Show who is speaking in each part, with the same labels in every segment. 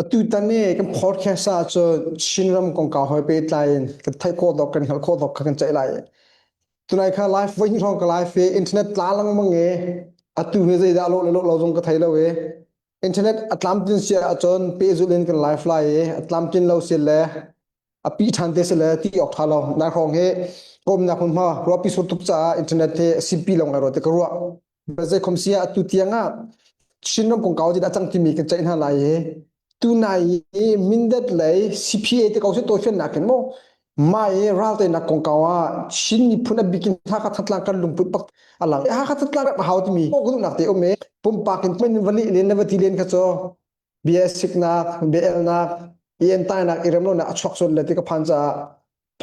Speaker 1: Atutan i kan podcast ahcun Chinram kongkau he pehtlai in kan theih khawh dawk kan hngalh khawh dawk kha kan ceih lai. Tunai kha live voi hnih hrawng ka live i internet tla lengmang i atu hi zeidah lawh le lawh lo zong ka thei lo i internet a tlamtlin si ahcun pehzulh in kan live lai i a tlamtlin lo si le a pi ṭhan te si le ti awk ṭha lo. Nai hrawng hi ka umnak hmunhma ruahpi sur tuk caah internet hi simpi lo ngai rua ti ka ruah. Zeikhom si ah atu tiang ah Chinram kongkau cu a cang timi kan ceih hna lai i tunai i Mindat lei CPA te ko si tawifiannak in maw mah i ralteinak kongkau ah Chin miphun a bikin Hakha Thantlang kan lungput bak a lang. Hakha Thantlang rak hau timi ka duhnak te um i pumpak in men va lih len le va ti len kha cu bia siknak, bia elnak, i entainak, i remlonak a chuak sual le ti ka phan caah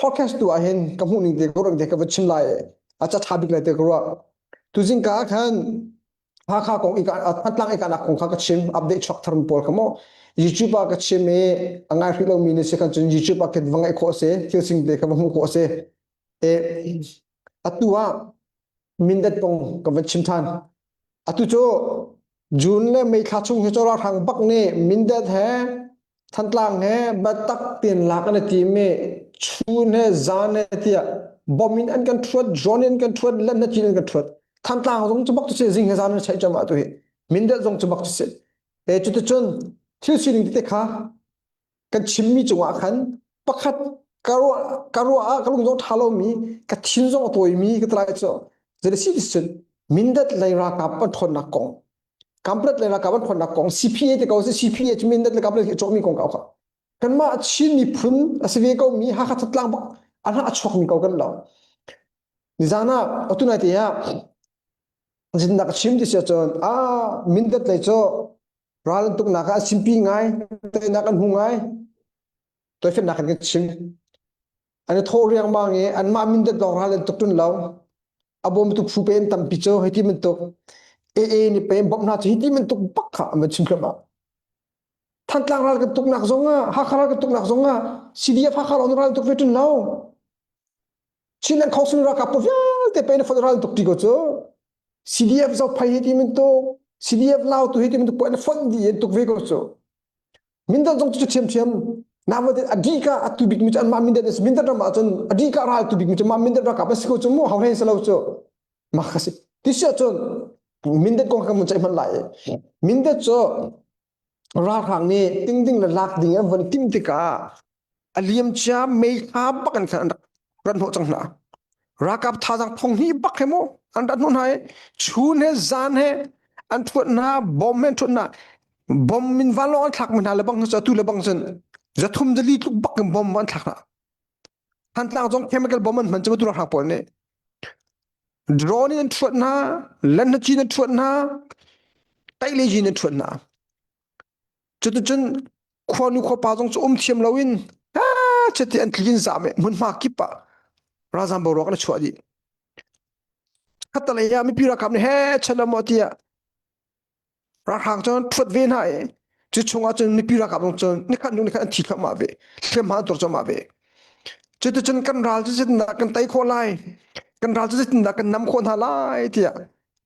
Speaker 1: podcast tu ah hin ka hmuh ning te ka ruah te ka va chim lai a ca tha bik lai te ka ruah tuzing ka khan Hakha kong i Thantlang i kanak kong kha ka chim update chuak thar pawl kha mo YouTube ah ka chim i a ngai hrih lomi ni si khan cun YouTube ah khin va ngaih khawh si thil sing te kha va hmuh khawh si e atu ah Mindat kong ka van chim than atu cu June le May thla chung hi cu ralhrang bak nih Mindat he Thantlang he biatak tein lak an i tim i chun he zan he tiah bom in an kan ṭhuat, drone in kan ṭhuat, lennacin in kan ṭhuat. Thantlang zong cu bak cu si zing he zan in cheih cam ah tu hi. Mindat zong cu bak cu si. E cuticun thil sining tete kha kan chimmi cungah khan pakhat ka ruah ka ruah ah ka lung zong ṭha lomi ka thin zong a tawimi ka tlai cu zei si ti cun Mindat lei ralkap an ṭhawnnak kong Kamplet le ralkap an ṭhawnnak kong CPA te ko si CPA cu Mindat le Kamplet hi cawhmi kong kau kha kanmah Chin miphun a si ve ko mi Hakha Thantlang bak an a chuakmi ko kan lo nizan ah atu nai te ah zinnak chim ti si ahcun a Mindat lei cu ral an tuknak ah simpi ngai teinak an hmu ngai toifennak an kan chim an i thawh riangmang i anmah mindat lawng ral an tuk ṭun lo a bawmtu phu pe an tampi cu hiti bantuk AA nih pe bawmh hna cu hiti bantuk bak kha an van chim thluahmah Thantlang ral kan tuknak zong ah Hakha ral kan tuknak zong ah CDF Hakha lawng ral tuk ve ṭun lo Chinland Council ralkap pawl vialte pe na fonh ral tuk ti ko cu CDF Zophei hi ti bantuk CDF Lautu hi ti bantuk pawl na fonh dih in tuk ve ko cu Mindat zong cu ṭhiamṭhiam Navatin a dika a tu bikmi cu anmah Mindat an si Mindat ram ah cun a dika ral tu bikmi cu mah Mindat ralkap an si ko cu mu ho hen si lo cu mah kha si ti si ahcun Mindat kong kan mun ceih hmanh lai Mindat cu ralhrang nih tingding le lak ding an von tim tikah a liamcia mei thla bak in khan an rak rat hnawh cang hna ralkap thazaang thong hnih bak he mu an rat hnawh hna i chun he zan he an thuat hna bom he an thuat hna bom min vanlawng an thlak mi hna le bang cu atu le bang cun zathum zali tluk bak in bom an thlak hna Thantlang zong chemical bomb an hman cu tu ralhrang pawl nih drone in an thuat hna lanhna in an thuat hna taih in an thuat hna Cuticun khuanu khuapa zong cu um thiam loin chiti an tli in zam i hmunhma kip ah ralzam boruak an chuah dih. Khattalei ah mipi ralkap nih he chan maw tiah ralhrang cun thuat ve hna i cu chungah cun mipi ralkap zong cun nikhat hnu nikhat an thi thluahmah ve hliamhma an tuar cuahmah ve. Cuticun kan ral cu zeitindah kan tei khawh lai kan ral cu zeitindah kan nam khawh hna lai tiah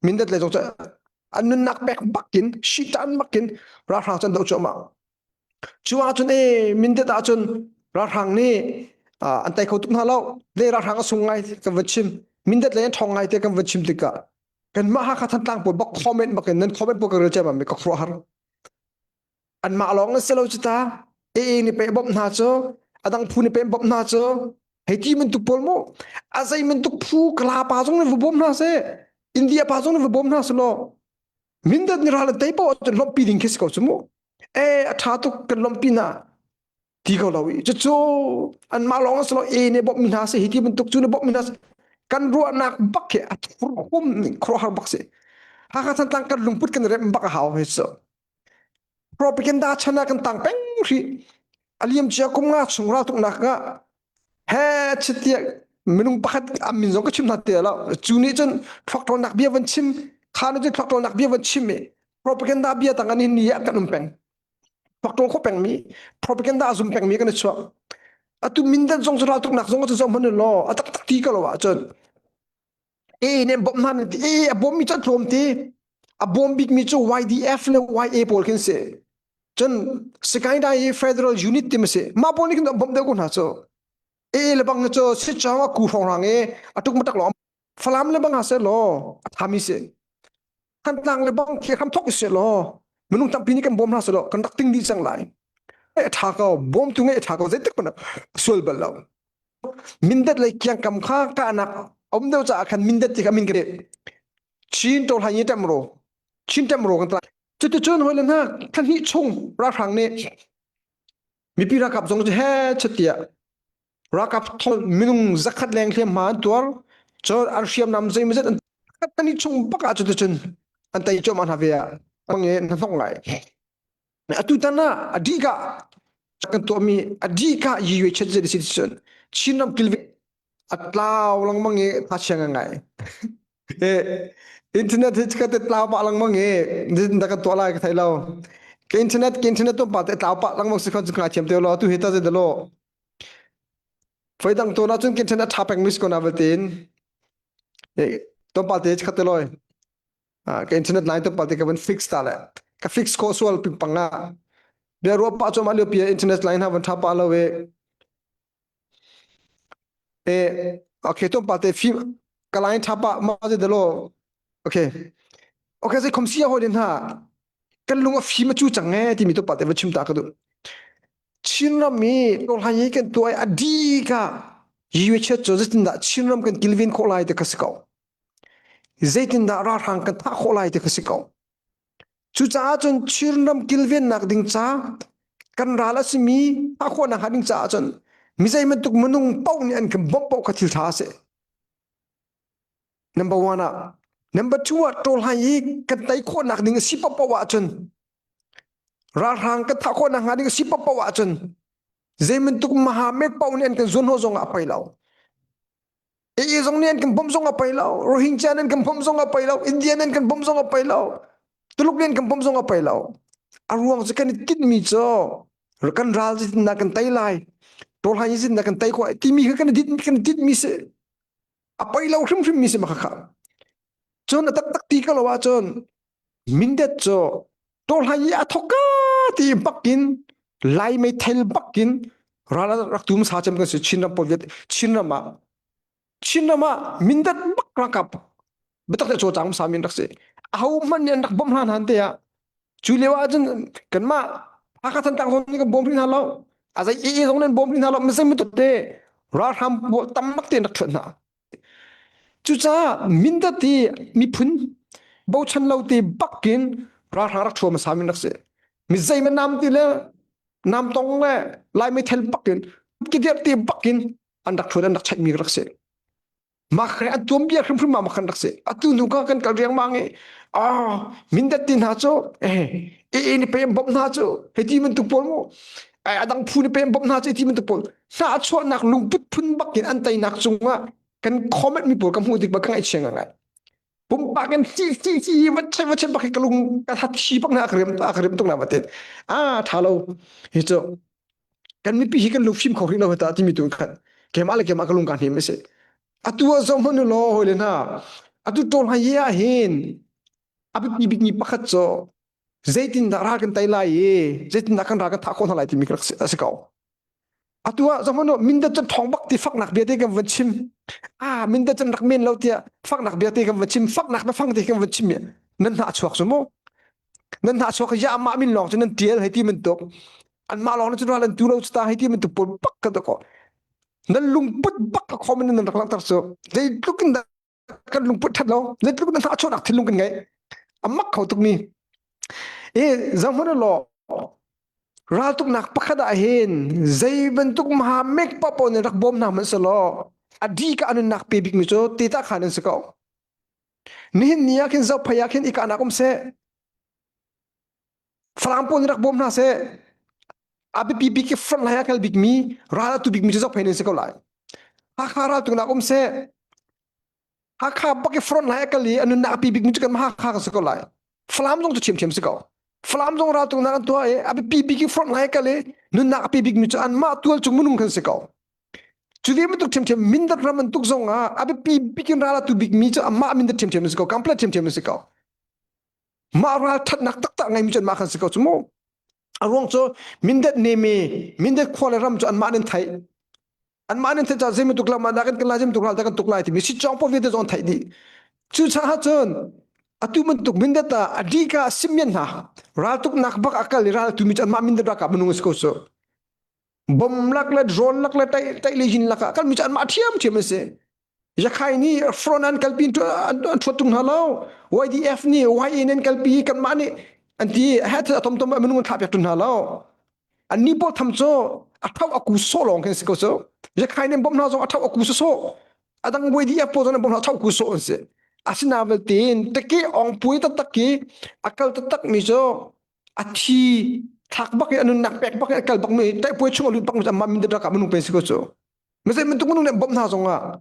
Speaker 1: Mindat lei zong cu an nunnak pek bakin shitan bakin ralhrang cu an doh cuahmah cu ahcun e mindat ahcun ralhrang nih an tei kho tuk hna lo le ralhrang a sung ngai kan van chim mindat lei an ṭhawng ngai te kan van chim tikah kanmah Hakha Thantlang pawl bak comment bakin nan comment pawl ka rel ciammam mi ka khuaruah har anmah lawng an si lo cu ta AA nih pei bawmh hna cu a dang phu nih pei bawmh hna cu hei ti bantuk pawl mu a zei bantuk phu kala pa zong nih va bawm hna seh India pa zong nih va bawm hna seh law mindat ni ral an tei paoh ahcun lawmhpi ding khi si ko cu mu e a ṭha tuk kan lawmhpi hna ti ko lo i cucu anmah lawng an si lo e nih bawmh mi hna seh hi ti bantuk cu nih bawmh mi hna seh kan ruahnak bak hi a thurhum khuaruahhar bak si Hakha Thantlang kan lungput kan remh bak a hau hi cu propaganda chan ah kan tang peng hrih a liam cia kum nga chung raltuknak ah he chitia minung pakhat a min zong ka chim hna te lo cu nih cun thluak bia van chim kha nih cun thluak bia van chim i propaganda bia tang an ni ah kan um peng thluak kho peng mi propaganda a zum peng mi kan i chuak atu mindat zong cu raltuknak zong cu zong hman law a tak tak ti ka lo ah cun E nih bawmh hna nan ti e a bawm mi cu an tlawm ti a bawm bik mi cu YDF le YA pawl khin si. Cun Sakaing i Federal Unit ti ma si. Mah pawl nih khin bawmh deuh ko hna cu. E le bang cu si chang a ku hrawng rang i a tuk matak lawng Falam le bang ha se law a thami si. Thantlang le bang khi hram thok se law minung tampi nih kan bawm hna se law kan rak ting dih cang lai. A tha ko bawmtu ngei a tha ko zeitik hmanh sual bal lo. Mindat lei kiangkam kha kahnak um deuh caah khan Mindat ti kha min ka Chin to hlai ni tem ro Chin tem ro kan tla Cuticun hawile hna thla hnih chung ralhrang nih mipi ralkap zong cu he chatiah ralkap thong minung zakhat leng hliamhma an tuar cun an hriamnam zeimawzat an thla hnih chung bak ah cuticun an tei cuahmah hna ve ah mang i hna hnok ngai atu tan ah a dih ka kan tuahmi a dih ka yi chet zet si cun Chin ram kilve a tlau lengmang i tha chia ngai e internet hi ka te tlau pah lengmang i da kan tuah lai ka thei lo ka internet ka internet tu pa te tlau pah lengmang si khon chu ngai thiam te lo tu hi ta ze lo foi dang to na chun ka internet tha peng mis ko na vatin e to pa te khat te loi ka internet line to pa te ka van fix ta le ka fix ko sual ping pang na bia ruwa pa choma lio pi internet line ha van tha pa lo we E okay tom pa te fim ka line tha pa ma je dalo okay okay sai khom sia ho den ha kan lung a fim a chu chang e ti mi to pa te va chim ta ka du Chin ram mi to hlan yi kan tuai a di ka yiwe chet cho zeitin dah Chin ram kan kilvin khawh lai te ka si ko zeitin dah ralhrang kan thah khawh lai te ka si ko Cucaah cun Chinram kilvennak ding ca kan ral a simi a khawhnak hnga ding caah cun mi zei bantuk minung paoh nih an kan bawmh paoh kha thil ṭha a si. Number one ah. Number two ah ṭawlhai i kan tei khawhnak ding a si paohpaoh ahcun ralhrang kan thah khawhnak hnga ding a si paohpaoh ahcun zei bantuk mahamet paoh nih an kan zuanhnawh zong ah a poi lo. AA zong nih an kan bawmh zong a poi lo. Rohingya nan kan bawmh zong a poi lo. India nan kan bawmh zong a poi lo. Tuluk nih an kan bawmh zong a poi lo. A ruang cu kan i tinhmi cu kan ral zeitindah kan tei lai. Tawlhai zeitindah kan tei khawh timi kha kan i dinh kan i tinhmi si. A poi lo hrimhrim mi si ma kha. Cun a taktak ti ka lo ahcun Mindat cu tawlhai i a thok ka ti bakin Lai meithel bakin ral rak tum sa cem kan si Chinram pawl Chinram ah Chinram ah Mindat bak ralkap biatak te cawlcang sa min rak si aho hmanh nih an rak bawmh hlan han te ah cu lio ah cun kanmah Hakha Thantlang zong nih kan bawm hrin hna lo a zei ee zong nan bawm hrin hna lo misai mutut te ralhram tam bak te rak thuat hna Cucaah Mindat hi miphun bochan lo te bakin ralhrang rak ṭhuam hmasa mi rak si. Mi zeihmanh nam ti le nam tong le Lai meithal bakin kidirh ti bakin an rak ṭhuat an rak chaih mi rak si. Mah kha an tuanbia hrimhrim ah khan rak si. Atu hnu ka kan kal riangmang i ah Mindat ti hna cu eh ee ni pe bawmh hna cu hei ti bantuk pawl mu a dang phu nih pem bawmh hna cu ti bantuk pawl hna a chuahnak lungput phun bakin an teinak cungah kan comment mi pawl ka hmuh tik bak ka ngaihchia ngai pumpak in si si si va che va che bak ka lung ka that thi bak na ka riam ka riam tuk na va tin a tha lo hi chu kan mipi hi kan lungfim kho rih lo ta timi tu khan keimah le keimah ka lung ka hnim si atu ah zong hmanu lo hoi le na atu tol ha ye ah hin a biapi bik mi pakhat cu zeitindah ral kan tei lai i zeitindah kan ral kan thah khawh hna lai timi a si ko. Atu ah zohmanh u mindat cun thawng bak ti faknak bia te kan van chim. Ah mindat cun rak men lo tiah faknak bia te kan van chim faknak biafang te kan van chim i nan hna chuak cu mu. Nan hna chuak ya amah min lawng cu nan tial hei ti bantuk. Anmah lawng cun ral an tu lo cu ta hei ti bantuk pawl bak ka ko. Nan lungput bak ka khom in nan rak langhter cu. Zeitluk in dah kan lungput ṭhat lo zeitluk na hnahchuahnak thinlung kan ngeih a mak kho tukmi i zohhmanh u law raltuknak pakhat ah hin zei bantuk maha mek paoh nih rak bawm hna hmanh selaw a di ka nunnak pe bikmi cu teta khan an si ko nihin ni ah khin zophei ah khin i kahnak um seh Falam pawl nih rak bawm hna seh a biapi bik i front lai ah kal bikmi ral a tu bikmi cu zophei nan si ko lai Hakha raltuknak um seh Hakha bak i front lai a kal i a nunnak a pi bikmi cu kan Hakha kan si ko lai Falam zong cu ṭhiamṭhiam si ko Falam zong raltuknak an tuah i a biapi bik i front lai a kal i nunnak a pi bikmi cu anmah tual cung minung kan si ko cu ve bantuk ṭhiamṭhiam Mindat ram an tuk zong ah a biapi bik in ral a tu bikmi cu amah Mindat ṭhiamṭhiam si ko Kamplet ṭhiamṭhiam si ko mah ral ṭhatnak taktak ngeimi cu anmah kan si ko cu mu. A ruang cu Mindat neme Mindat khua le ram cu anmah nin theih. Anmah nin theih caah zeibantuk lam ah dah kan lai zeibantuk ral dah kan tuk lai timi sitcawng pawl vialte zong an theih dih. Cucaah cun atu bantuk Mindat ah a dika simian hna raltuknak bak a kal i ral tumi cu anmah Mindat ralkap minung a si ko cu. Bom lak le drone lak le tai tai le yin lak ah kalmi cu anmah ṭhiamṭhiam an si. Yakhai nih front an kalpi an ṭhuat tung hna lo. YDF nih YA an kalpi kanmah nih an ti het a tom tom minung an thlah piak ṭun hna lo. An ni pawl tham cu a tho a ku sawh lawng khin si ko cu. Yakhai nih bom hna zong a tho a ku sawh. A dang YDF pawl zong an bom hna tho ku sawh an si. Asinain vialte teke ong pui taktak ki a kal taktak mi cu a thi thlak bak i a nunnak pek bak i a kal bak mi taihpuai chung a lut bak mi amah min ralkap minung pen si ko cu masai bantuk minung nih bawmh hna zong ah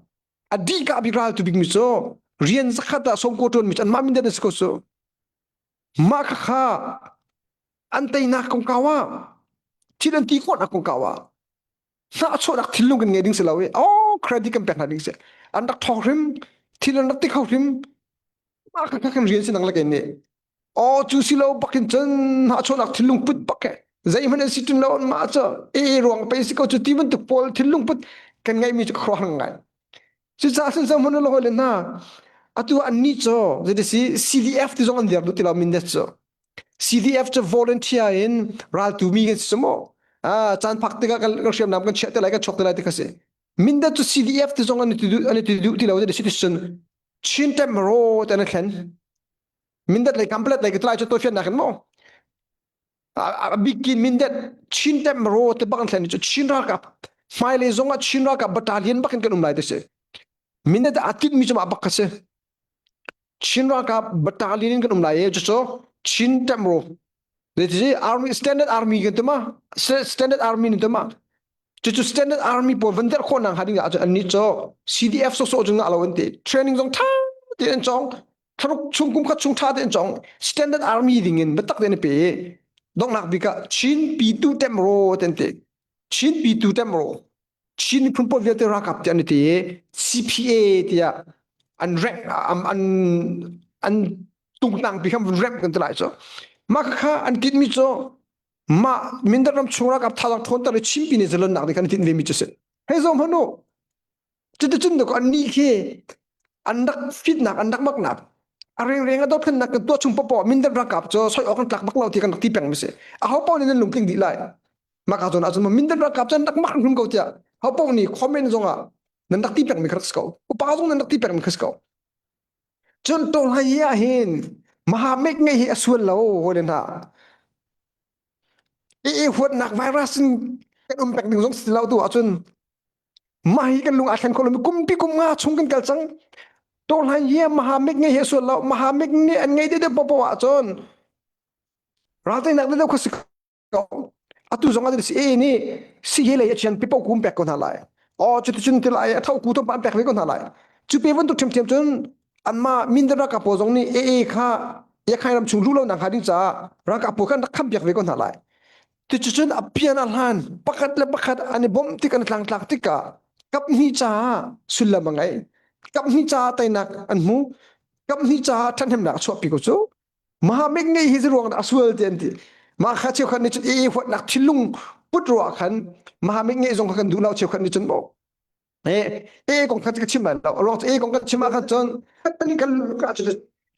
Speaker 1: a dih ka bik ral tu bik mi cu rian zakhat ah sawm ko tuan mi cu anmah min si ko cu mah kha kha an teinak kongkau ah thil an ti khawhnak kongkau ah hnahchuahnak thinlung kan ngei ding si lo i oh credit kan pek hna ding si an rak thawk hrim thil an rak ti kho hrim mah kha kan rian si nang le kei nih aw cu si lo bakin cun hnahchuahnak thinlung put bak he zeihmanh an si tun lo mah cu e ruang pe si ko cu ti bantuk pawl thinlung put kan ngeihmi cu khuaruahhar ngai cucaah sun sang hmun lo le hna atu an ni cu zeiti si CDF ti zong an dir duh ti lo mindet cu CDF cu volunteer in raltu mi kan si mu ah caan phak tikah kan hriamnam kan chiah te lai kan chuak te lai ti kha si mindat cu CDF ti zong an ti duh an ti duh ti lo ti si cun Chin Temro te an thlen Mindat lei Kanpalet lei ka tlai cu tawifiannak in maw a bikin Mindat Chin Temro te bak an thlen cu Chin ralkap hmailei zong ah Chin ralkap battalion bak in kan um lai ti si Mindat a tinh mi cu mah bak kha si Chin ralkap battalion in kan um lai i cucu Chin Temro Zeiti army standard army kan tuma standard army ni tuma cucu standard army pawl van derh khawh nak hnga ding ah cun annih cu CDF sawsawh cu ngah lo an ti training zong ṭha tein an cawng thlaruk chung kum khat chung ṭha tein cawng standard army ding in biatak tein a pe i donghnak bik ah Chin Pitu Temro te an ti Chin Pitu Temro Chin miphun pawl vialte ralkap tiah an ti i CPA tiah an rank an an an tungtang pi khan ramp kan ti lai cu mah kha an tinhmi cu mah Mindat ram chung ralkap thazaang ṭhawnter le Chinpi nih zalonnak ding khan an tinh vemi cu si hei zo hmanh u cuticun dawk an nih khi an rak fitnak an rak maknak a rengreng a dothlennak kan tuah chung popoh Mindat ralkap cu soi awk an tlak bak lo ti kan rak ti peng mi si aho paoh nih nan lungtling dih lai maka zawn ahcun Mindat ralkap cu an rak mak hrim ko tiah ho paoh nih comment zong ah nan rak ti peng mi kha rak si ko upa zong nan rak ti peng mi kha si ko Cun tawhlai hi ah hin Mahamek ngei hi a sual lo hawi le hna. I i huatnak virus in kan um pek ding zong si lo tu ahcun mah hi kan lung aa thlen kho lomi kumpi kum nga chung kan kal cang. Tawhlai hi Mahamek ngei hi a sual lo. Mahamek nih an ngei deuh deuh poah ahcun ralteinak deuh deuh kha si Atu zong ah si e nih si hi lei a chian pipo kum pek ko hna lai. O cuticun til ai a tho ku thom pan pek ve ko hna lai. Cu pe bantuk ṭhiamṭhiam cun anmah Mindat ralkap pawl zong nih AA kha Yakhai ram chung luh lo nak hnga ding caah ralkap pawl khan rak kham piak ve ko hna lai. Cuticun a pian a hlan pakhat le pakhat an i bawmh tik an tlangtlak tikah kap hnih caah sullam a ngei. Kap hnih caah teinak an hmu. Kap hnih caah ṭhathnemnak a chuahpi ko cu. Mahamik ngei hi ruang dah a sual ti an ti. Mah kha cheukhat nih cun i huatnak thinlung put ruah khan Mahamik ngei zong kha kan duh lo cheukhat nih cun maw. E e kong kha ka chim lai lo. Ruang e kong kan chim ah khan cun kan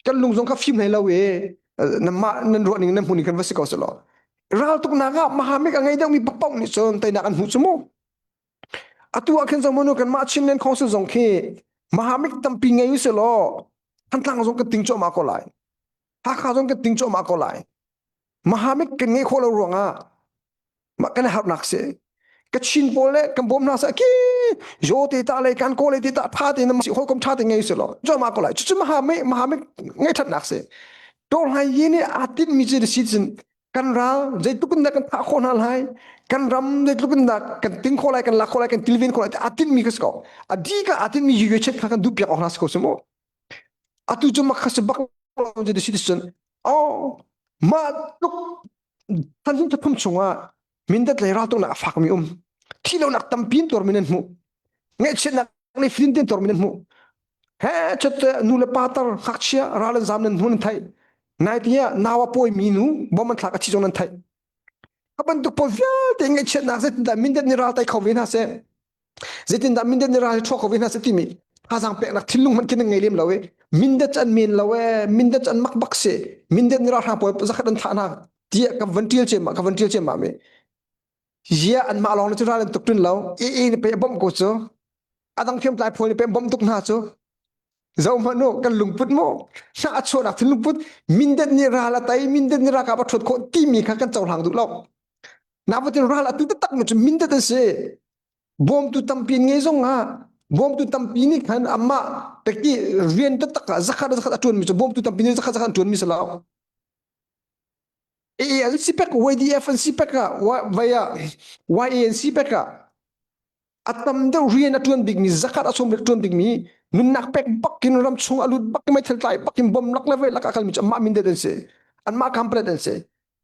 Speaker 1: kan lung zong kha fim hlei lo e nan mah nan ruah ning nan hmu ning kan va si ko selaw. Ral tuknak ah Mahamik a ngei deuhmi paoh nih cun teinak an hmuh cu mu. Atu ah khin zong manu kan mah Chinland Council zong khi Mahamik tampi ngei u selaw Thantlang zong kan ting cuahmah ko lai. Hakha zong kan ting cuahmah ko lai. Mahamik kan ngeih khawh lo ruangah mah kan harnak si. Kachin pawl le kan bawm hna sa ki yo te ta le kan ko le te ta tha te na si hawikom tha te ngei si lo cuahmah ko lai. Cucu Mahamik Mahamik ngeih thatnak si. Tawr hai yi nih aa tinh mi ci si cun kan ral zeitluk in dah kan thah khawh hna lai kan ram zeitluk in dah kan ting khawh lai kan lak khawh lai kan tilven khawh lai aa tinhmi ka si ko a di ka aa tinhmi yu chet kha kan duh piak awk hna si ko si mu atu cu mak kha si bak lo ti si cun oh mah tluk than thum chungah mindat lei ral tuknak a fakmi um thi lonak tampi in tuarmi nan hmuh ngaihchiatnak le filin ten tuarmi nan hmuh he chat nu le pa tar ngakchia ral an zam nan hmu nan theih nai tiah nau a pawi mi nu bom an thlak a thi zong nan theih. Ka bantuk pawl vialte ngaihchiatnak zeitindah Mindat nih ral tei kho ve hna seh, zeitindah Mindat nih ral hi ṭhaw kho ve hna seh timi thazaang peknak thinlung hmanh khi nan ngei lem lo i Mindat cu an men lo ee, Mindat cu an mak bak si, Mindat nih ralhrang pawl zakhat an thah hna tiah ka van ṭial ciammah ka van ṭial ciammah mi. Zia anmah lawng nih cun ral an tuk ṭun lo. AA nih pei a bawmh ko cu. A dang hriamtlai pawl nih pei an bawmh tuk hna cu. Zoh hmanh u, kan lungput mu. Hnah a chuahnak thinlungput Mindat nih ral a tei, Mindat nih ralkap a ṭhuat khawh timi kha kan cohlang duh lo. Nafatin ral a tu taktak mi cu Mindat an si. Bawmtu tampi an ngei zong ah bawmtu tampi nih khan amah peki rian taktak ah zakhat zakhat a ṭuanmi cu bawmtu tampi nih zakhat zakhat an ṭuanmi si lo. AA an si pek, YDF an si pek ah, vai ah YA an si pek ah a tam deuh rian a ṭuan bikmi zakhat a sawm a ṭuan bikmi nunnak pek bak in ram chung a lut bak in meithal tlai bak in bom lak le ve lak a kalmi cu anmah mindat an si anmah kamplet an si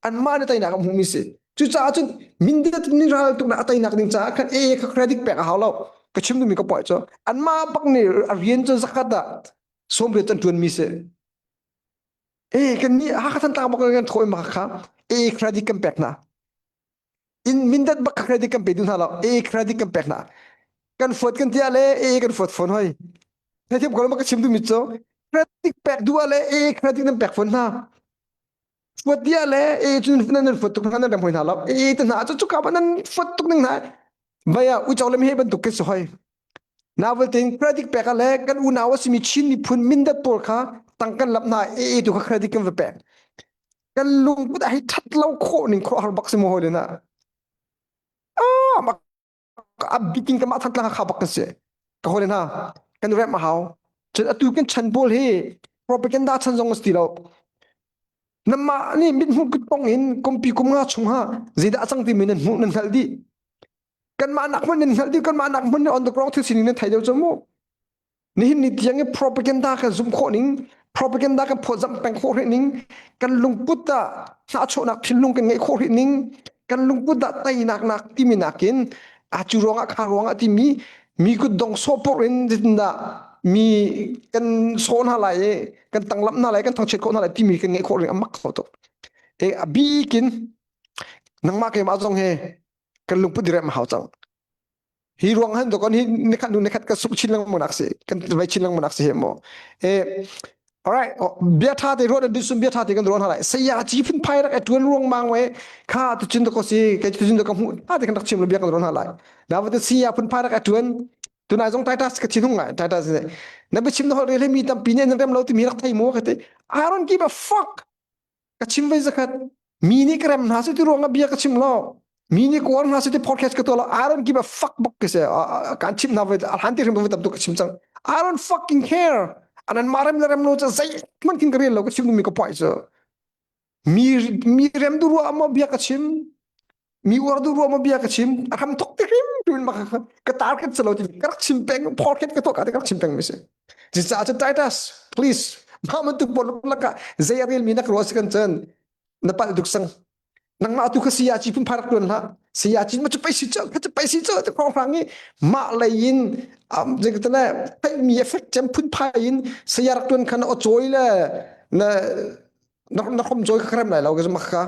Speaker 1: anmah nih teinak an hmuhmi si cucaah cun mindat nih ral tuknak a teinak ding caah khan AA kha credit pek a hau lo ka chim duhmi ka poah cu anmah bak nih a rian cu zakhat ah sawmriat an ṭuanmi si e kan nih Hakha Thantlang bak kan thawi ma kha AA credit kan pek hna in mindat bak credit kan pe duh hna lo A credit kan pek hna kan fuat kan tia le A kan fuat phone hoi theithiam ko ma ka chim duh mi cu credit pek duh le A credit nan pek phone hna fuat dia le A cu nan nan fuat tuk hna nan rem hoi hna lo A te hna cu cuka nan fuat tuk ning hna vaya uico le he bantuk ke si hoi Navel tein credit pek le kan unau a simi Chin miphun mindat pawl kha tang kan lap hna AA tu kha credit kan va pek kan lungput a hei ṭhat lo khawh ning khuaruahhar bak si mu hawi le na ah mak a bikin ka mah thantlang kha bak kan si ka hawi le hna kan rem a hau cun atu kan chan pawl hi propaganda chan zong a si ti lo namah nih mithmuh kut in kumpi kum nga chung ha zeidah a cang timi nan hmuh nan hngalh dih kanmah nak hmanh nan hngalh dih kanmah nak hmanh on the ground thil sining nan thei deuh cu mu Nihin ni tiang i propaganda kan zumh khawh ning, propaganda kan phawtzamh peng khawh rih ning, kan lungput ah hnahchuahnak thinlung kan ngeih khawh rih ning, kan lungput ah teinak nak timi nakin a cu ruangah kha ruangah timi mi kutdong sawhpawrh in zeitindah mi kan sawh hna lai i kan tanglamh hna lai kan thangchiat khawh hna lai timi kan ngeih khawh rih a mak kho tuk. E a bikin nangmah keimah zong he kan lungput direm a hau cang. Hi ruang han to kon hi nikhat nu nikhat ka suk chin lengmang nak si kan vai chin lengmang nak si he mo e alright bia tha te ruan du sum bia tha te kan ruan halai saya chi phun phai rak tuan ruang mang we kha tu chin to ko si ke tu chin to ka mu ta te kan rak chim lo bia kan ruan halai na va te siya phun phai rak tuan tunai zong titus ka chin hung ngai titus ne na bi chim no hol re le mi tampi ne nan rem lo ti mi rak thai mo ka te I don't give a fuck ka chim ve zakhat mi nih ka rem hna si ti ruang ah bia ka chim lo mi nih ka uar hna si ti podcast ka tuah lo I don't give a fuck bak ka si kan chim hna ve hlan ti hrim tam tu ka chim cang I don't fucking care anan ma rem le rem lo cha zei hmanh khin ka rel lo ka chim mi ka poi cu mi mi rem du ruah ma bia ka chim mi uar du ruah ma bia ka chim a ram thok ti hrim hrim ma ka tar ka chalo ti ka rak chim peng podcast ka tuah ka ti ka rak chim peng mi si Cucaah cun Titus, please, mah bantuk pawl lakah zei a relmi na ka ruah si kan cun na palh duk sang. Nangmah tu kha saya ci phunphai rak tuan hlah. Saya ci ma cu pei si cu, kha cu pei si cu ti hrang i mah lei in zei ka le theihmi effect cem phunphai in saya rak tuan kha na aw le na na na khom cawi kha krem lai lo ka mak kha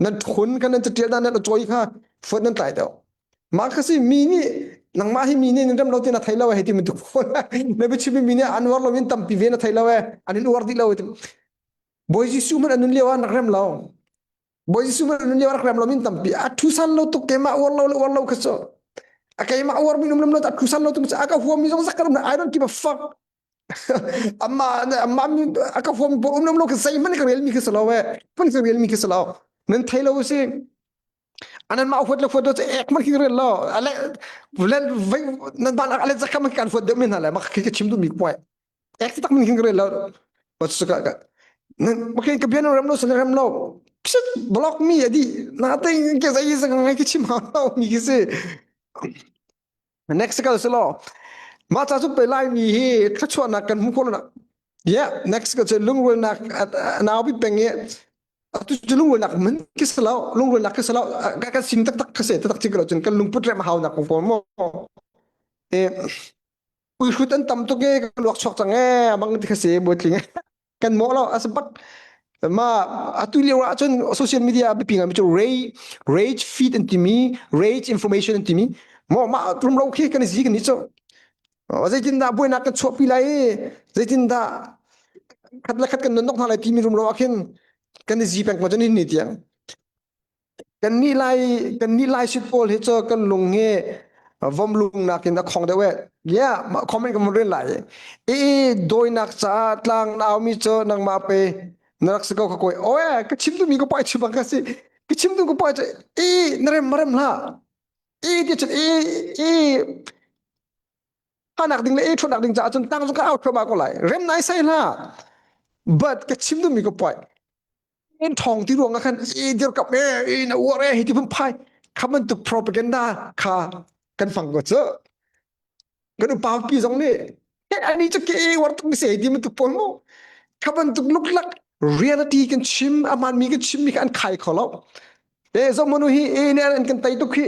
Speaker 1: nan thun kha nan catial na nan cawi kha fuat nan tlai deuh Mah kha si mi nih nangmah hi mi nih nan rem lo ti na thei lo hei ti bantuk na biachim mi nih an uar lo in tampi ve na thei lo e an in uar dih lo Bawi Jesuh hmanh an nun lio ah rak rem lo Bawi Jesuh hmanh an nun lio ah rak rem lo min tampi a thu san lo tuk keimah uar lo le uar lo kha cu a keimah uar mi um lo a thu san lo tuk a ka huam mi zong zak I don't give a fuck amma amma a ka huam bo um lo ka zei hmanh ka rel mi kha si lo e hmanh ka rel mi kha si lo nan thei lo si anan ma huat le huat do ek man khi rel lo ale len vai nan ban ale zakam kan huat deuh min hna le mak khi ka chim du mi point ek tak min khi rel lo ba su ka ka nan makin ka bian ram lo san ram lo psit block mi adi na te ke zai zang ngai ki chim ha lo mi ki si next kal selo ma cha chu pe lai mi hi thluachuahnak kan hmu kho lo yeah next ka chu lungrualnak nau bi peng i atu cu lungrualnak man ki selo lungrualnak ki selo ka kan sim tak tak ka se tak chik lo cun kan lungput rem hau nak ko mo e uihrut an tam tuk e ka luak chuak cang e amang ti ka se bo tling kan mawh lo as bak. Ma atu lio ah cun social media a biapi ngai cu rage rage feed an timi rage information an timi mo mah rumro khi kan zi kan ni cu zeitindah buainak kan chuahpi lai i zeitindah khat le khat kan nunok hna lai timi rumro ah khin kan i zi peng ko cun ni tiang kan nih lai kan nih lai sit pawl hi cu kan lung hi vom lung nakin a khong deuh e yeah comment kan rin lai i dawinak caah tlang nau mi cu nangmah pe na rak si ko ka koi oe ka chim tu mi ko pai chim bang ka si ka chim tu ko pai i na rem rem hlah i ti cun i i hanak ding le i thutnak ding caah cun tang zong ka out thluahmah ko lai rem nai sai hlah but ka chim duhmi ka point in thong ti ruang ah khan i dirkap e i na uar e hi ti phun phai kha bantuk propaganda kha kan fang ko cu kan upa pi zong nih ani cu ke war tuk se ti bantuk pawl mu kha bantuk luklak reality kan chim aman mi kan chim mi kha an khai kho lo E zomanu hi e ne an kan tai tuk hi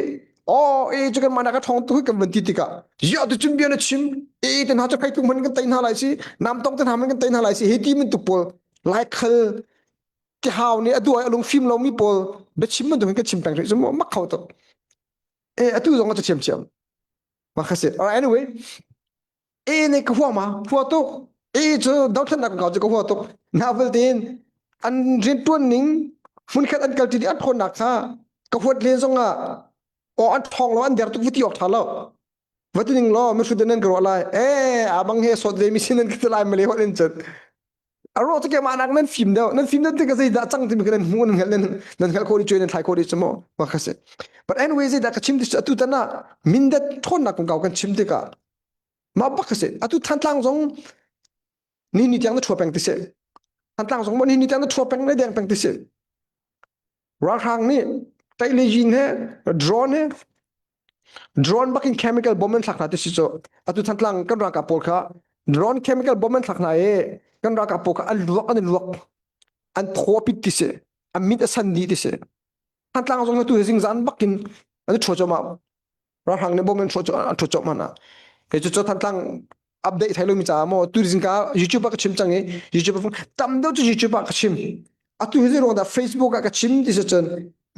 Speaker 1: o e chu kan mana ka thong tu hi kan van ti tikah ya tu chun bia na chim e te hna chu khai tung man kan tai hna lai si nam tong te hna man kan tai hna lai si he ti min tu pawl lai khal ti hau ni adu ai alung fim lo mi pawl be chim man tu kan chim peng ri chu mak khau to e atu zong a chiam chiam ma kha se alright anyway e ne ka hua ma hua tuk e cu dothlennak kong cu ka hua tuk na vialte an riantuan ning hmunkhat an kalti an thawnnak kha ka huat len zong ah o an thong lo an der tuk vuti ok tha lo vati ning lo mi nan ka ruah lai e abang he sot ve mi sin nan ka lai male hot in chat aro te ke ma nak nan fim deuh nan fim deuh te ka zei dah cang timi ka nan hmu nan hngal nan nan hngal kho di chuai nan thlai kho di chu mo ma kha se but anyway zei dah ka chim ti atu tan ah mindat thawnnak kong kau kan chim tikah mah bak ka si atu thantlang zong ni ni tiang na thua peng ti si thantlang zong ni ni tiang na thua peng le deng peng ti si ralhrang nih tai le yin he drone he drone bakin chemical bomb an thlak hna ti si cu atu thantlang kan ralkap pawl kha drone chemical bomb an thlak hna i kan ralkap pawl kha an luak an i luak an thaw pit ti si an mit a san dih ti si thantlang zong tu zingzan bakin an thua choma ralhrang nih bom an hrawh an ṭhut cawk hmanh ah kei cu thantlang update thai lomi caah maw tu zingka YouTube ah ka chim cang i YouTube tam deuh cu YouTube ah ka chim atu hi ruang dah Facebook ah ka chim ti si cun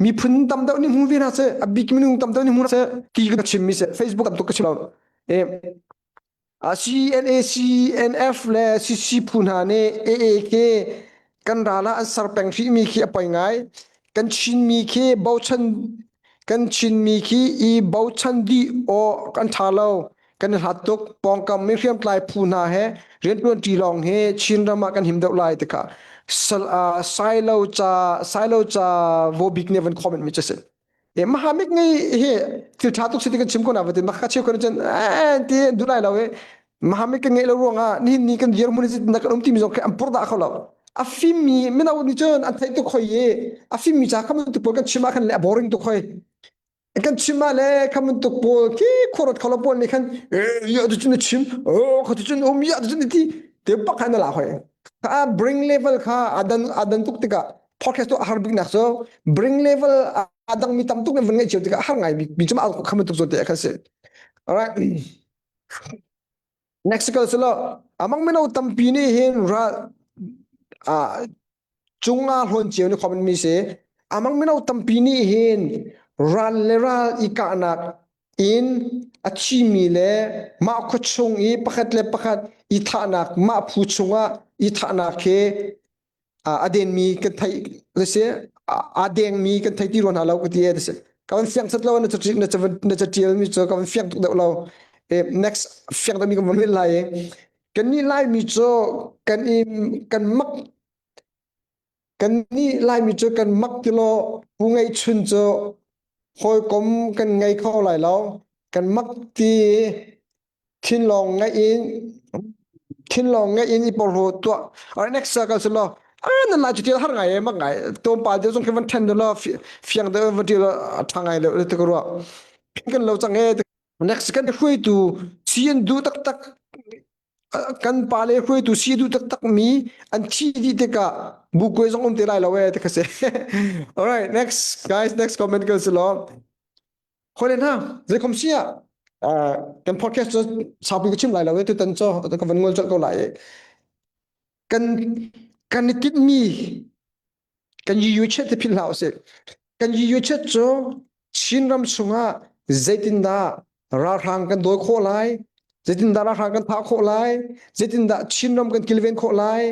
Speaker 1: miphun tam deuh nih hmu ve hna seh a bik minung tam deuh nih hmu hna seh ti ka chim mi seh Facebook tam tuk ka chim lo e CNA CNF le CC phu hna nih AAK kan ral ah an ser peng hrih mi khi a poi ngai kan Chinmi khi bochan kan Chinmi khi i bochan dih aw kan ṭha lo kan i hlat tuk pawngkam mi hriamtlai phu hna he rianṭuan ṭi lawng hi Chinram ah kan him deuh lai tikha silo ca silo ca vobik nih van comment mi cu si e mahamik ngai hi thil ṭha tuk si ti kan chim ko na vatin makha cheu kan cun ti duh lai lo e mahamik kan ngeih lo ruangah nihin ni kan dirhmun na kan um timi zong khi an purdah kho lo a fimmi mino nih cun an theih tuk hoi i a fimmi ca kha bantuk pawl kan chim ah khan le a boring tuk hoi kan chim ah le kha bantuk pawl khi khuaruat kho lo pawl nih khan ya tu cun na chim oh kha tu cun um ya tu cun ti te bak khan na la hoi kha bring level kha adan adan tuk tikah podcast tu a har bik nak cu bring level a dang mi tam tuk ne van ngeih cio tikah a har ngai bik mi cu ma kha bantuk zawn te khan si alright next kal silo amang mino tampi nih hin ral a cunga hlawn cio ni khomin mi si amang mino tampi nih hin ral le ral i kahnak in a thimi le mah khua chung i pakhat le pakhat i thahnak mah phu chungah i thahnak khi a denmi kan theih si a dengmi kan thei ti rua hna lo ka ti e si ka van fiang sat lo na na na catial mi cu ka van fiang tuk deuh lo e next fiang deuh mi kan van vil lai kan nih laimi cu kan i kan mak kan nih laimi cu kan mak ti lo pu ngeih chun cu hawikom kan ngei kho lai lo kan mak ti thinlawng ngaih in thinlawng ngaih in i porhlaw tuah alright next circle si law ah nan lai cu har ngai mak ngai tom pa de zong khi van then de lo fiang de van til a tha ngai le te ko ruah kan lo chang e next kan hruaitu si an du tak tak kan pa le hruaitu si du tak tak mi an thi di tikah bu kuai zong um te lai lo e te ka se alright next guys next comment kan si lo Hawile hna, zeikhom si ah kan podcast cu saupi ka chim lai lo i tutan cu ka van ngol colh ko lai i kan kan i tinhmi Kan yu chet te philh hlah usih. Kan yu chet cu Chinram chungah zeitindah ralhrang kan dawi khawh lai, zeitindah ralhrang kan thah khawh lai, zeitindah Chinram kan kilven khawh lai,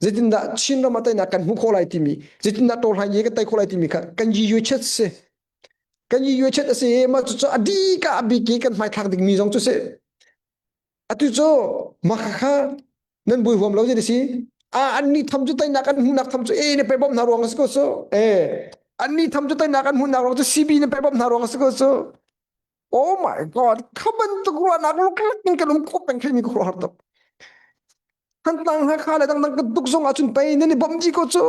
Speaker 1: zeitindah Chinram ah teinak kan hmuh khawh lai timi, zeitindah tawhlan ye kan tei khawh lai timi kha kan yu chet si. Kan yu chet a si i mah cucu a dika a bik i kan hmaithlak dingmi zong cu si. Atu cu mah kha nan bui huam lo ti si. A annih tham cu teinak an hmuhnak tham cu e ne pe bom hna ruang a si ko cu. E annih tham cu teinak an hmuhnak ruang cu CB ne pe bom hna ruang a si ko cu. Oh my god, kha bantuk ruahnak luklak in kan um khawh peng khin mi ka khuaruahhar tuk. Thantlang Hakha le dangdang kan tuk zong ahcun pei nan i bawmh dih ko cu.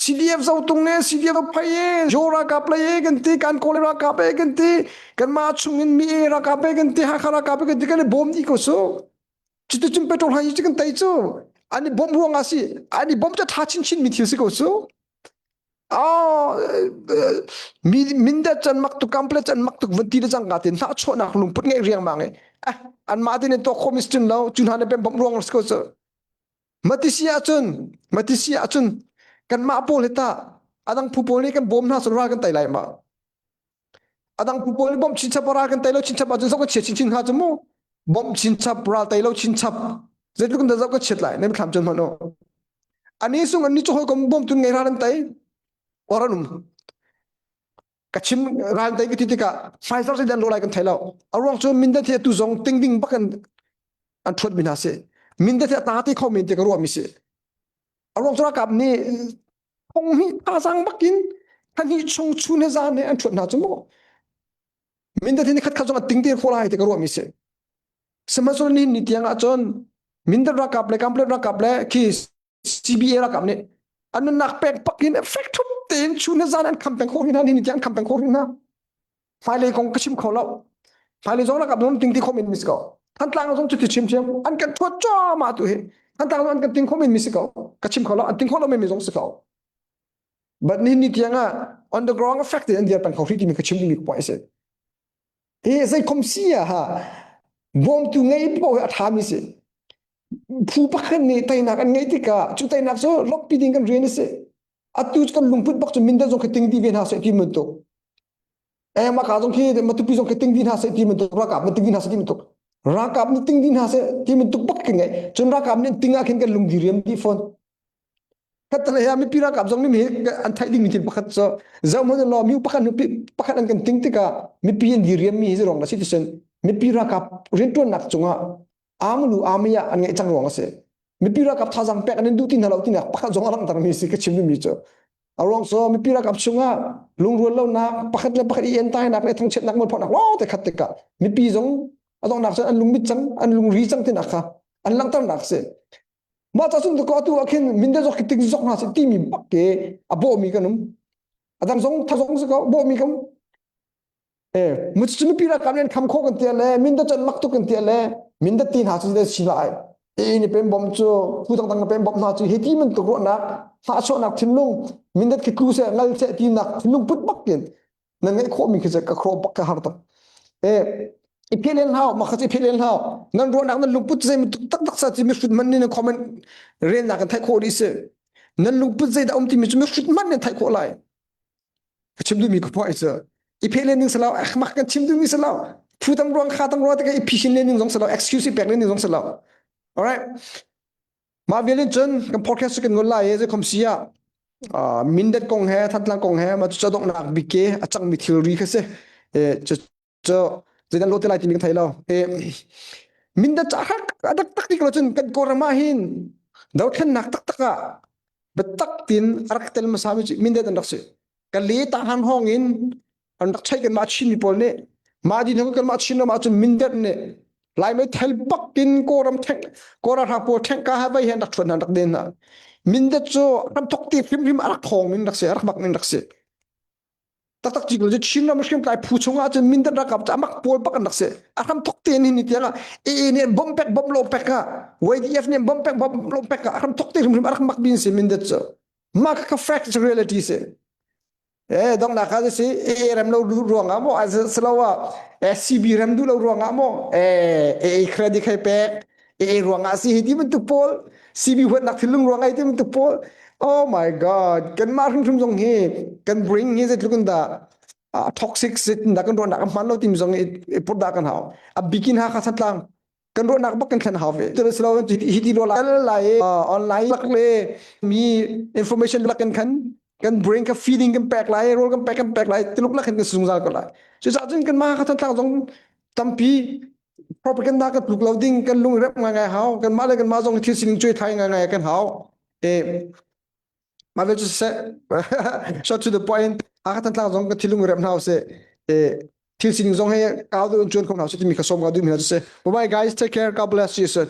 Speaker 1: CDF Zotung ne CDF phai e Jo ralkap lei e kan ti kan Kawl ralkap e kan ti kan mah chung in mi e ralkap e kan ti Hakha ralkap e kan ti kan i bawm dih ko cu. Cuticun petrol han hi kan tei cu. An i bawmh ruang ah si an i bawmh cu tha chinchin mi thil si ko cu. Oh, mi mindat can mak tuk kample can mak tuk van ti le cang ka tin hna chuahnak lungput ngeih riangmang i eh anmah tin in tuak khom is cun lo cu hna ne pem bawmh ruang si ko cu mati si ahcun mati si ahcun kanmah pawl hi tah adang phu pawl nih kan bawm hna cun ral kan tei lai ma adang phu pawl nih bawmh chinchap ral kan tei lo chinchap ahcun zoh ka chia chinchin hnga cu mu bawmh chinchap ral tei lo chinchap zeitluk in dah zoh ka chiat lai nan thlam cun hmanh u ani sung an ni cu hawikom bawmtu ngei ral an tei or an um ka chim ral tei ka ti tikah Pfizer sin dan lo lai kan thei lo a ruang cu mindat hi tu zong ting ding bak an an thuat mi hna si mindat hi a ta ti kho men ti ka ruah mi si a ruang cu ralkap nih thong hi thazang bakin thani chung chun he zan he an thuat hna cu mu mindat hi ni khat khat zong a ting te kho lai ti ka ruah mi si sihmanhsehlaw ni ni tiang ah cun mindat ralkap le kample ralkap le khi CBA ralkap nih an nunnak pek pak in fek thup tein chun le zan an kham peng khawh hna ni tiang an kham peng khawh hna hmailei kong ka chim kho lo hmailei zong ralkap zong ting ti khom in mi si ko Thantlang zong cuti chim thiam an kan thuat cuahmah tu hi Thantlang zong an kan ting khom in mi si ko ka chim kho lo an ting kho lo mi zong si ko but ni ni tiang ah on the ground effect in an dir peng kho hri timi ka chim mi point si hi zei khom si ah ha bawmtu ngei paoh hi a ṭhami si phu pakhat nih teinak an ngeih tikah cu teinak cu lawmhpi ding kan rian a si atu cu kan lungput bak cu mindat zong khi ting dih ve hna seh ti bantuk eh maka zong khi matupi zong khi ting dih hna seh ti bantuk ralkap nih ting dih hna seh ti bantuk ralkap nih ting dih hna seh ti bantuk bak kan ngei cun ralkap nih ting ah khin kan lung diriam dih fawn Khatalei ah mipi ralkap zong nih an theih dingmi thil pakhat cu zohhmanh law mi pakhat hnu pakhat an kan ting tikah mipi an diriam mi hi ruang a si tisin mipi ralkap rianṭuannak cungah amlu amiya an ngeih cang ruang a si. Mipi ralkap thazaang pek an in duh ti hna lo tinak pakhat zong a langhter mi si ka chim duhmi cu. A ruang cu mipi ralkap chungah lungrual lonak pakhat le pakhat i entainak le thangchiatnak mualphonak lawng te khat tikah mipi zong a donghnak cun an lungmit cang an lungri cang tinak kha an langhternak si. Mah ca cun ko atu ah khin mindat zok ting zok hna seh timi bak ke a bawhmi kan um. A dang zong tha zong si ko bawhmi kan um. Eh mu cu mipi ralkap nih an kham khawh kan tia le mindat cu an mak tuk kan tia le mindat ti hna cu zei si lai. E ni pem bom cu phu dangdang na pem bom hna cu hi ti bantuk ruahnak hnahchuahnak thinlung mindat khi tlu seh ngal seh tinak thinlung put bak in nan ngeih khawhmi khi cu ka khuaruah bak ka har tuk. Eh i pheh len hau mah kha cu i pheh len hau nan ruahnak nan lungput zei tak tak sa ci mihrut man nih nan comment relnak kan theih khawh dih si nan lungput zei dah um timi cu mihrut man nan theih khawh lai ka chim duhmi ka point cu i pheh len ding si lo mak kan chim duhmi si lo phu tang ruang kha tang ruang te ka i phishin len ding zong si lo excuse i pek len ding zong si lo alright mah vial in cun kan podcast kan ngol lai i zei khom si ah mindat kong he thantlang kong he ma cu donghnak bik ke a cangmi thilri kha si cu zeidan lo te lai timi kan thei lo e mindat ca kha a tak tak ti ko cun kan kawlram ah hin dothlennak taktak ah biatak tin a rak tel hmasa mi cu mindat an rak si ka le ta han hong in an rak cheih kanmah Chin mi pawl nih mah din hong kanmah Chin ram ahcun mindat nih Lai meithal bak in Kawlram theng Kawlram hrang pawl theng ka ha vai hian rak thuan hna rak den hna mindat cu ram thok ti hrimhrim a rak thawng in rak si a rak bak in rak si taktak ci cu Chin ram hriamtlai phu chungah cun Mindat ralkap cu amak pawl bak an rak si a hram thok te ni ni tiang ah AA nih an bomb pek bomb lo pek ah YDF nih an bomb pek bomb lo pek ah a hram thok te hrimhrim a rak mak bin si Mindat cu mah kha fact reality si eh dongnak kha si AA rem lo ruang ah maw siloah CB rem duh lo ruang ah maw eh AA credit khai pek AA ruang ah si hi ti bantuk pawl CB huatnak thinlung ruang ai ti bantuk pawl. Oh my god, kanmah hrimhrim zong hi kan bring hi zeitluk in dah toxic sit dah kan ruahnak a hman lo timi zong i put dah kan hau. A bikin ha kha satlang kan ruahnak bak kan thlen hau ve. Cu lo hi ti lo lai lai online lak le mi information lak kan khan kan brain ka feeding kan pek lai rol kan pek kan pek lai tiluk lak kan zungzal ko lai. Cucaah cun kan mah kha thantlang zong tampi propaganda kan tluk lo ding kan lung rep ngai ngai hau kan mah le kan mah zong thil sining cuai thai ngai ngai kan hau e mah ve cu seh short to the point a ka tantlang zong ka thilung rep hna se e thil sining zong he kau du chuan kho hna se timi ka som ka du mi hna se bye bye guys take care god bless you soon.